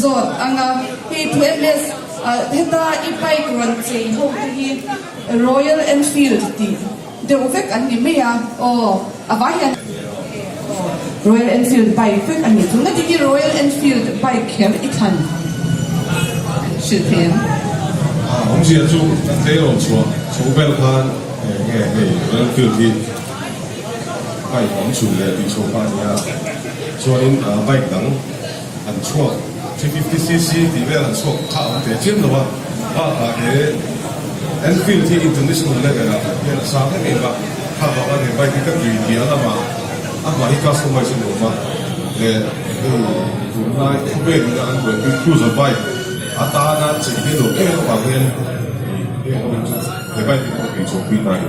zawt ang a, hei Pu MS heta i bike rawn chei ho te hi Royal Enfield tih deuh vek an ni mai a, aw a vai hian Royal Enfield bike vek a ni. Tuna ti hi Royal Enfield bike kher i thlan hrilh thei ang. A awmzia chu kan tleirawl chhuah chho vel khan enge hei Royal Enfield hi bike awm chhun leh tih chho kha a nia. Chuanin bike dang an chhuak 350cc tih vel an chhuak kha a awm ve chiam lo a, bakah he Enfield hi international level ah hian a sang em em a, kha vanga he bike hi ka tui tih a lamah a hmah hi customize a nuam a, leh hei tunlai khawvel ina an buaipui cruiser bike atana chei hi a nuam em em avang hian heng ho hi chu he bike hi ka tui chhuahpui ta a ni.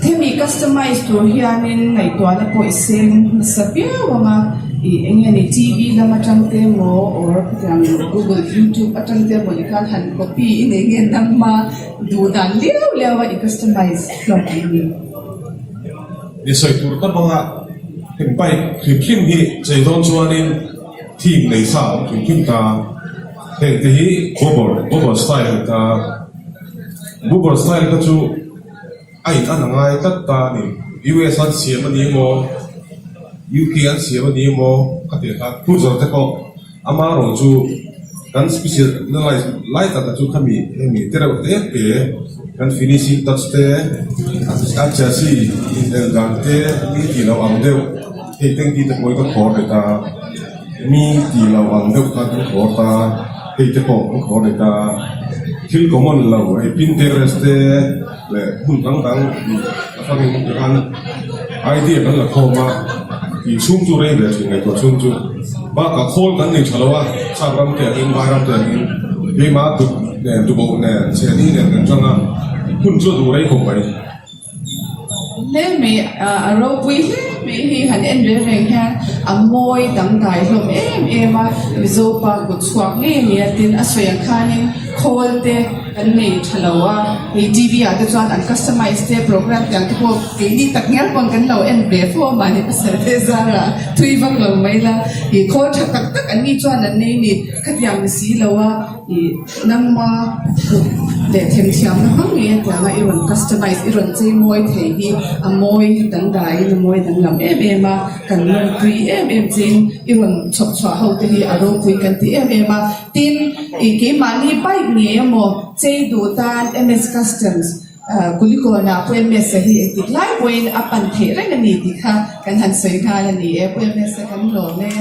Hemi customize tur hianin ngaihtuahna pawh i seng nasa viau ang a, ih eng nge ni TV lam atang te emaw or khatiang google youtube atang te emaw ni khan han copy i nei nge nangma duh dan liau liau a i customize hlawm ang ni. Ni sawi tur ta banga heng bike hrim hrim hi chei dawn chuanin theme nei sa a awm hrim hrim ta, heng te hi bobber bobber style a ni ta. Bobber style kha chu. A in an a ngai tlat ta a ni. US an siam a ni emaw, UK an siam a ni emaw ka tih kha cruiser te pawh ama erawh chu kan specialize lai tak chu khami hemi te reuh te te kan finishing touch te a chassis in el dan te mi tih loh ang deuh hei tanky te pawh hi ka khawr leh ta mi tih loh ang deuh kha kan khawr ta hei te pawh kan khawr leh ta thil common lo hei pinterest te. Leh hmun dang dang a hrangin tikhan idea kan la khawm a, tih chhung chu rei ve thin ngaihtuah chhung chu bakah khawl kan nei tha lo a, sap ram te angin vai ram te angin keimah duk nen duboh nen chhehni nen kan chang a, hun chu a duh rei khawp mai. Hle mai a ropui hle mai hi han en reng reng hian a mawi dangdai hlawm em em a, Mizo pa kut chhuak ngei a ni a, tin a sawi ang khanin khawl te kan nei tha lo a, hei TV ah te chuan an customize te program te ang te pawh keini tak ngial pawn kan lo en ve fo a mahni pasal te zarah thui vak lo mai la, ih khawl tha tak tak an ni chuan an nei ni khatiang ni si lo a. Ih nangma kut leh themthiamna hmang ngei a tianga i rawn customize i rawn chei mawi thei hi a mawi dangdaiin a mawi danglam em em a, kan lawmpui em em chein i rawn chhawp chhuah ho te hi a ropui kan ti em em a. Tin, ih keimahni bike ngei emaw chei duh tan MS Customs Kulikawnah Pu MS-a hi engtik lai pawhin a pan theih reng a ni tih kha kan han sawi nghal a ni e. Pu MS-a kan lawm e.